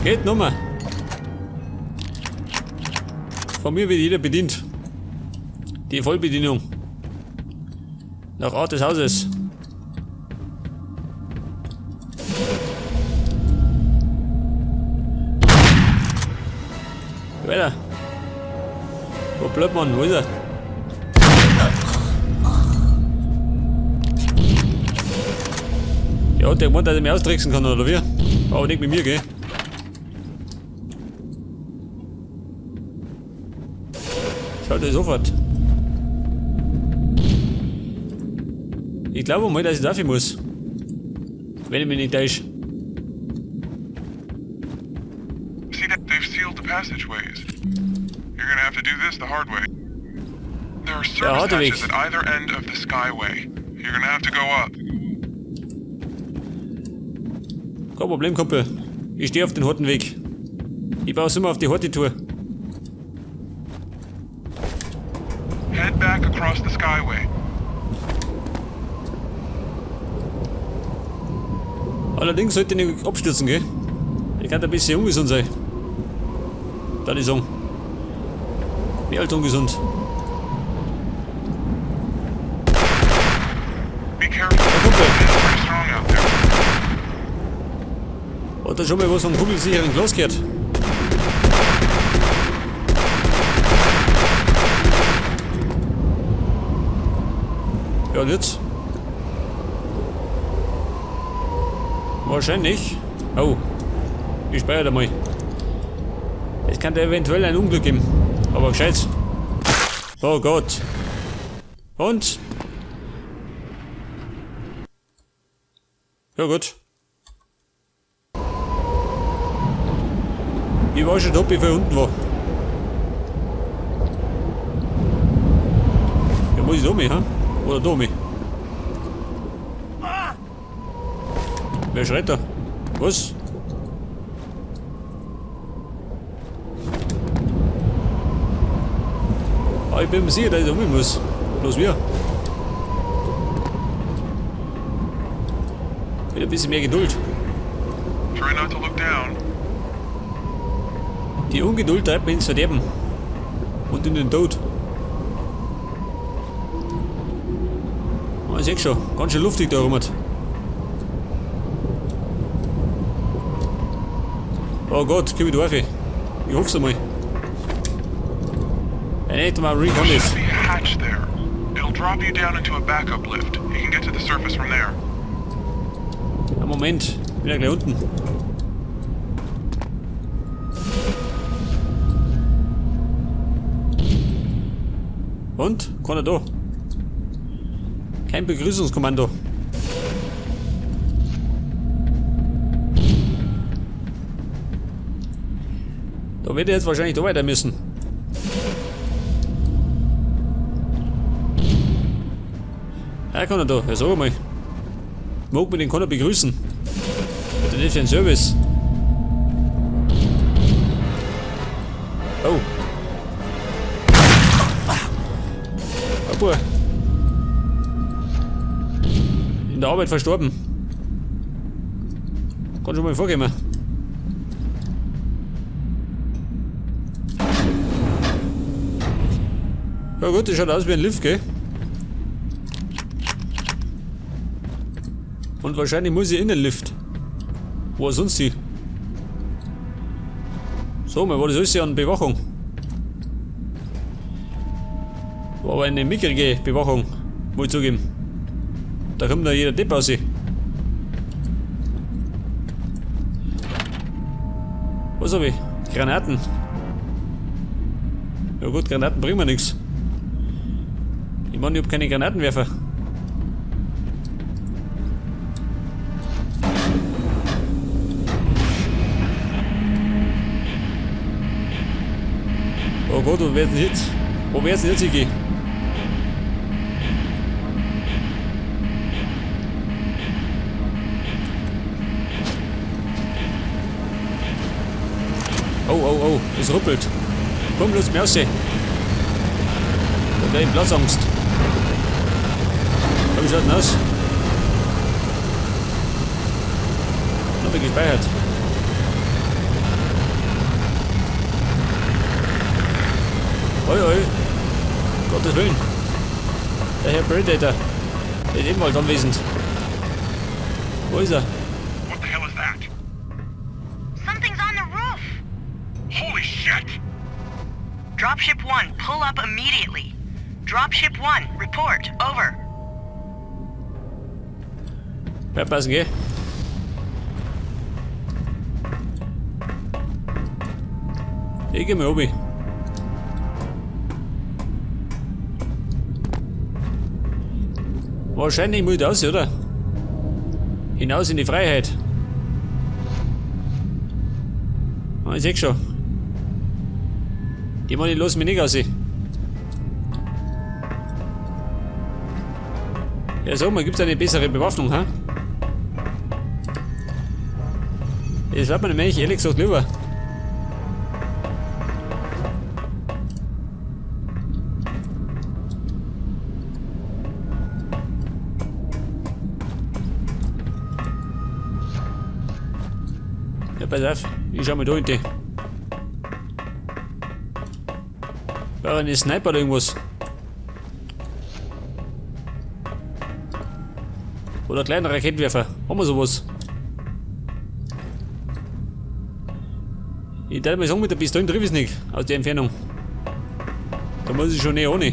Geht nochmal. Von mir wird jeder bedient. Die Vollbedienung. Nach Art des Hauses. Weiter. Wo bleibt man? Wo ist er? Ja, der meint, dass ich mich austricksen kann, oder wie? Aber nicht mit mir, gell? Schaut euch sofort. Ich glaube mal, dass ich dafür muss. Wenn ich mich nicht täusche. See that they've sealed the passageways. You're gonna have to do this the hard way. There are service harte Weg. hatches at either end of the skyway. You're gonna have to go up. Kein Problem, Kumpel. Ich stehe auf den harten Weg. Ich baue immer auf die harte Tour. Head back across the skyway. Allerdings sollte ich nicht abstürzen, gell? Ich kann ein bisschen ungesund sein. Da ich sagen. Mehr als ungesund. Be careful. Kumpel. It is pretty strong out there. Hat er schon mal was vom kugelsicheren Glas gehört? Ja, und jetzt? Wahrscheinlich. Oh. Ich speichere da mal. Es kann da eventuell ein Unglück geben. Aber gescheit. Oh Gott. Und? Ja gut. Ich war schon da, bevor ich unten war. Ja, muss ich da mit, hä? Oder da mit? Wer schreit da? Was? Ah, ich bin mir sicher, dass ich da mit muss. Bloß wir. Wieder ein bisschen mehr Geduld. Try not to look down. Die Ungeduld treibt mich ins Verderben. Und in den Tod. Oh, ich seh schon, ganz schön luftig da rum. Oh Gott, komm ich da rauf? Ich hoff's einmal. Ein echter Marine kann There das. should be a hatch there. It'll drop you down into a backup lift. You can get to the surface from there. Ja, Moment, bin ja gleich unten. Und? Keiner da. Kein Begrüßungskommando. Da wird er jetzt wahrscheinlich da weiter müssen. Ja, kann er da. Ja, sag mal. Mag man den keiner begrüßen. Was ist denn das für ein Service? Oh. Aua. In der Arbeit verstorben. Kann schon mal vorgehen. Ja gut, das schaut aus wie ein Lift, gell? Und wahrscheinlich muss ich in den Lift. Wo sonst die? So, mal war das alles an Bewachung. War aber eine mickrige Bewachung, muss ich zugeben. Da kommt noch jeder Depp raus. Was hab ich? Granaten. Ja gut, Granaten bringen mir nix. Ich meine, ich hab keine Granatenwerfer. Oh Gott, wo wär's denn jetzt? Wo wär's denn jetzt hingehen? Oh, oh, oh, es ruppelt. Komm, lass mich raus. Da krieg ich Platzangst. Wie schaut denn aus? Hab ich gespeichert. Oi, oi. Gottes Willen. Der Herr Predator ist ebenfalls anwesend. Wo ist er? What the hell is that? Something's on the roof! Holy shit! Dropship 1, pull up immediately. Dropship 1, report. Over. Ja, passen, gell? Ich geh mal obi. Wahrscheinlich muss ich raus, oder? Hinaus in die Freiheit. Ah, ich seh schon. Die Mann, die lassen mich nicht raus. Ja, sag mal, gibt's eine bessere Bewaffnung, ha? Das wird mir nämlich ehrlich gesagt lieber. Ja, pass auf, ich schau mal da hinten. War eine Sniper oder irgendwas? Oder kleiner Raketenwerfer. Haben wir sowas? Ich darf mal sagen, mit der Pistole trifft es nicht aus der Entfernung. Da muss ich schon näher ohne.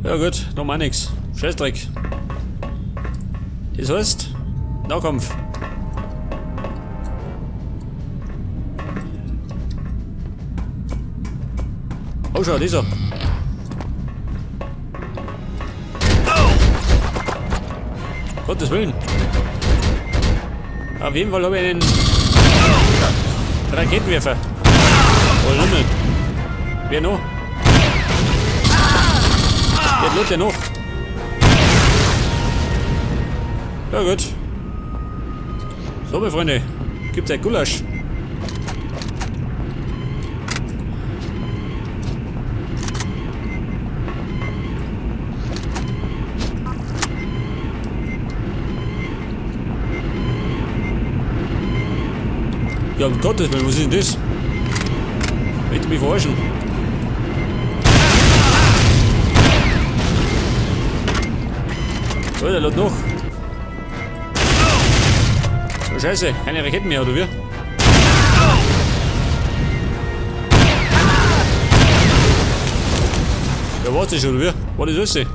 Ja gut, noch mal nix. Scheißdreck. Das heißt, Nahkampf. Oh, schau, dieser. Gottes Willen. Auf jeden Fall habe ich einen Raketenwerfer. Oh, Lummel. Wer noch? Wer lebt denn noch? Ja gut. So, meine Freunde. Gibt's ein Gulasch. Ja, um Gottes Willen, was ist denn das? Willst du mich verarschen? So, der lädt noch. Oh, Scheiße, keine Raketen mehr, oder wie? Ja, war's das schon, oder wie? War das alles?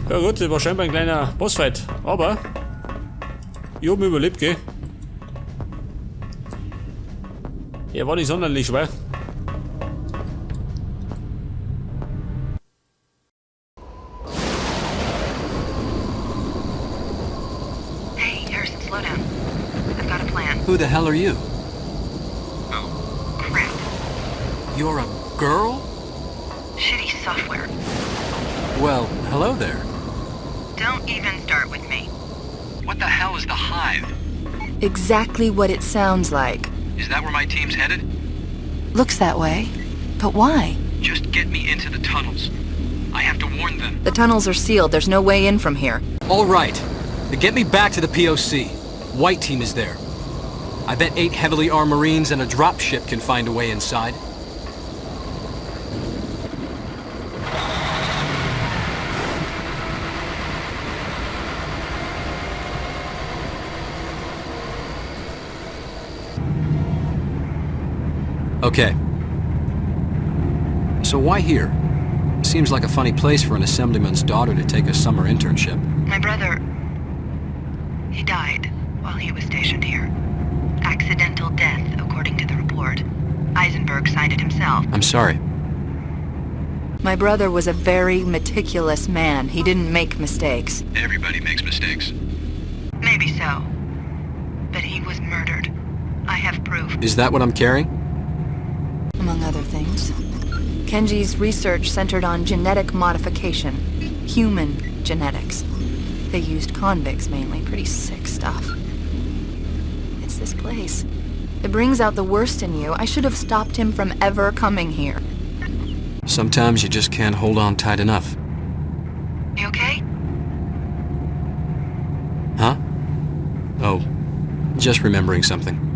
Ja gut, das war scheinbar ein kleiner Bossfight, aber ich hab ihn überlebt, gell? Er war nicht sonderlich schwer. Hey, Harrison, slow down. I've got a plan. Who the hell are you? Oh, crap. You're a girl? Shitty software. Well, hello there. Don't even start with me. What the hell is the Hive? Exactly what it sounds like. Is that where my team's headed? Looks that way. But why? Just get me into the tunnels. I have to warn them. The tunnels are sealed. There's no way in from here. All right. Then get me back to the POC. White team is there. I bet 8 heavily armed Marines and a dropship can find a way inside. Okay. So why here? Seems like a funny place for an assemblyman's daughter to take a summer internship. My brother... he died while he was stationed here. Accidental death, according to the report. Eisenberg signed it himself. I'm sorry. My brother was a very meticulous man. He didn't make mistakes. Everybody makes mistakes. Maybe so. But he was murdered. I have proof. Is that what I'm carrying? Among other things. Kenji's research centered on genetic modification. Human genetics. They used convicts mainly. Pretty sick stuff. It's this place. It brings out the worst in you. I should have stopped him from ever coming here. Sometimes you just can't hold on tight enough. You okay? Huh? Oh, just remembering something.